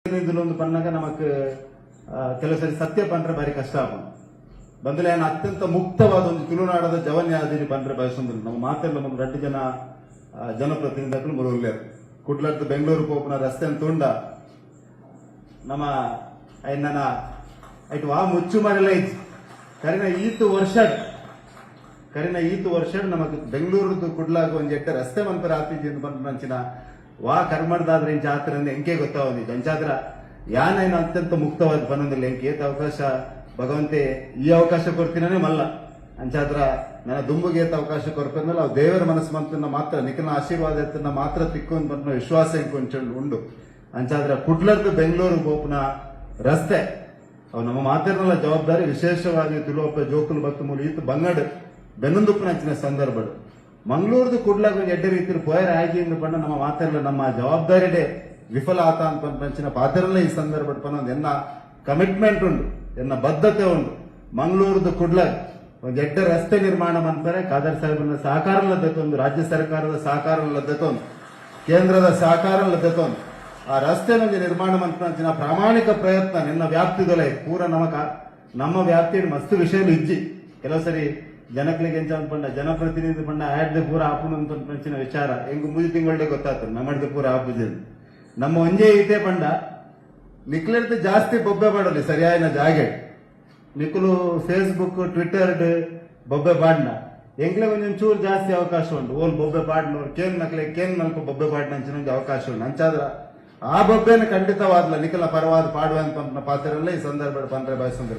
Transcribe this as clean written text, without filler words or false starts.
ಜನಪ್ರತಿನಿಧಿಲು ಪನ್ನಗ ನಮಕ್ ಕೆಲವು ಸರಿ ಸತ್ಯ ಪಂಡ್ರೆ ಬಾರಿ ಕಷ್ಟ ಆಪುಂಡು. ಬಂದಲೆ ಯಾನ್ ಅತ್ಯಂತ ಮುಕ್ತವಾದ ಒಂದು ತುಳುನಾಡದ ಜವನ್ಯಾದಿನಿ ಪಂಡ್ರೆ ಬಯಸೊಂದುಲ್ಲೆ. ನಮ್ಮ ಮಾತೆರ್ಲ ಒಂದು ರಡ್ಡ್ ಜನ ಜನಪ್ರತಿನಿಧಿಗಳು ಮುರುಲ್ಲೇರ್. ಕುಡ್ಲರ್ದ್ ಬೆಂಗಳೂರು ಪೋಪುನ ರಸ್ತೆನ್ ತೂಂಡ ನಮ್ಮ ಐನನ ಐಟ್ ವಾ ಮುಚ್ಚು ಮರೆಲ ಇಜ್ಜಿ. ಕರಿನ ಈತ್ ವರ್ಷಡ್ ನಮಕ್ ಬೆಂಗಳೂರುದು ಕುಡ್ಲಾಗ ಒಂಜಿ ಎಡ್ಡೆ ರಸ್ತೆ ಮನ್ಪರ ಆತಿಜಿ ಅಂತ ಪನ್ಪಿನಂಚಿನ ವಾ ಕರ್ಮಡ್ದಾದ್ರೆ ಇಂಚ ಆತ್ರ ಎಂಕೆ ಗೊತ್ತಾವೊಂದಿಜ್ಜಿ. ಅಂಚಾದ್ರ ಯಾನ್ ಐನ ಅತ್ಯಂತ ಮುಕ್ತವಾದ ಪನೊಂದಿಲ್ಲ. ಎಂಕ್ ಏತ್ ಅವಕಾಶ ಭಗವಂತೆ ಈ ಅವಕಾಶ ಕೊರ್ತಿನೇ ಮಲ್ಲ. ಅಂಚಾದ್ರ ನನ್ನ ದುಂಬುಗೆ ಏತ್ ಅವಕಾಶ ಕೊರ್ಪೆಂದಲ್ಲ, ಅವು ದೇವರ ಮನಸ್ಸು ಮಂತನ್ನ ಮಾತ್ರ, ನಿಖಿಲ್ನ ಆಶೀರ್ವಾದ ಎತ್ತನ್ನ ಮಾತ್ರ ತಿಕ್ಕೊಂದು ಪನ್ಪಿನ ವಿಶ್ವಾಸ ಎಂಕ್ ಒಂಚೂರು ಉಂಡು. ಅಂಚಾದ್ರ ಕುಡ್ಲರ್ದು ಬೆಂಗಳೂರು ಪೋಪುನ ರಸ್ತೆ ಅವು ನಮ್ಮ ಮಾತೆರ್ನಲ ಜವಾಬ್ದಾರಿ. ವಿಶೇಷವಾಗಿ ತುಳುವಪ್ಪ ಜೋಕುಲು ಬತ್ತು ಮೂಲು ಈತ್ ಬಂಗಡ್ ಬೆನ್ನೊಂದುಪ್ಪುನಂಚಿನ ಸಂದರ್ಭಡ್ ಮಂಗಳೂರುದು ಕುಡ್ಲಾಗ ಒಂಜಿ ಎಡ್ಡೆ ರೀತಿಯಲ್ಲಿ ಪೋಯರ ಆಯ್ಕೆ ಪಂಡ ನಮ್ಮ ಮಾತೆರ್ಲ ನಮ್ಮ ಜವಾಬ್ದಾರಿಡೆ ವಿಫಲ ಆತ ಅಂತ ಪಂಚಿನ ಪಾತೆರಲ್ಲ ಈ ಸಂದರ್ಭಡ್ ಪನ್ನೊಂದು ಎನ್ನ ಕಮಿಟ್ಮೆಂಟ್ ಉಂಡು, ಎನ್ನ ಬದ್ಧತೆ ಉಂಡು. ಮಂಗಳೂರುದು ಕುಡ್ಲಾಗ ಒಂದು ಎಡ್ಡೆ ರಸ್ತೆ ನಿರ್ಮಾಣ ಮನ್ಪರೆ ಖಾದರ್ ಸಾಹೇಬನ ಸಹಕಾರ ಲಭ್ಯತೆ, ರಾಜ್ಯ ಸರ್ಕಾರದ ಸಹಕಾರ ಲಭ್ಯತೆ, ಕೇಂದ್ರದ ಸಹಕಾರ ಲಭ್ಯತೆ, ಆ ರಸ್ತೆ ಒಂಜಿ ನಿರ್ಮಾಣ ಮನ್ಪುನಂಚಿನ ಪ್ರಾಮಾಣಿಕ ಪ್ರಯತ್ನ ನಿನ್ನ ವ್ಯಾಪ್ತಿದೊಲೆ ಪೂರ ನಮಕ ನಮ್ಮ ವ್ಯಾಪ್ತಿಡ್ ಮಸ್ತ್ ವಿಷಯలు ಇಜ್ಜಿ. ಕೆಲವು ಸರಿ ಜನಕ್ಲೆಗ್ ಎಂಚ ಪಂಡ, ಜನಪ್ರತಿನಿಧಿ ಪಂಡ ಆಡ್ದೆ ಪೂರ ಆಪುಂಡು ಅಂತ ಪಂಚಿನ ವಿಚಾರ ಎಂಗ್ 3 ತಿಂಗಳೇ ಗೊತ್ತಾಗ್ತದೆ. ನಮ್ಮಡ್ದು ಪೂರ ಆಪುಜಿ. ನಮ್ಮ ಒಂಜೇ ಈತೆ ಪಂಡ ನಿಕ್ಲೆರ್ದ್ ಜಾಸ್ತಿ ಬೊಬ್ಬೆ ಪಾಡಲಿ ಸರಿಯಾಯಿನ ಜಾಗೆ. ನಿಕುಲು ಫೇಸ್ಬುಕ್, ಟ್ವಿಟರ್ ಬೊಬ್ಬೆ ಪಾಡ್ನ, ಎಂಕ್ಲೆ ಒಂಜೊಂದು ಚೂರು ಜಾಸ್ತಿ ಅವಕಾಶ ಉಂಟು. ಓಲ್ ಬೊಬ್ಬೆ ಪಾಡ್ನೋರು ಕೇನ್ ನಕ್ಲೆ ಕೇನ್ ನಲ್ಪ ಬೊಬ್ಬೆ ಪಾಡ್ನ ಅಂಚಿನ ಒಂಜಿ ಅವಕಾಶ ಉಂಟು. ಅಂಚಾದ್ರ ಆ ಬೊಬ್ಬೆನ ಖಂಡಿತವಾದ್ಲ ನಿಕಲ ಪರವಾದ ಪಾಡುವ ಅಂತ ಪಾತ್ರಲ್ಲ ಈ ಸಂದರ್ಭ ಪಂದ್ರೆ ಬಯಸೊಂದಿಲ್ಲ.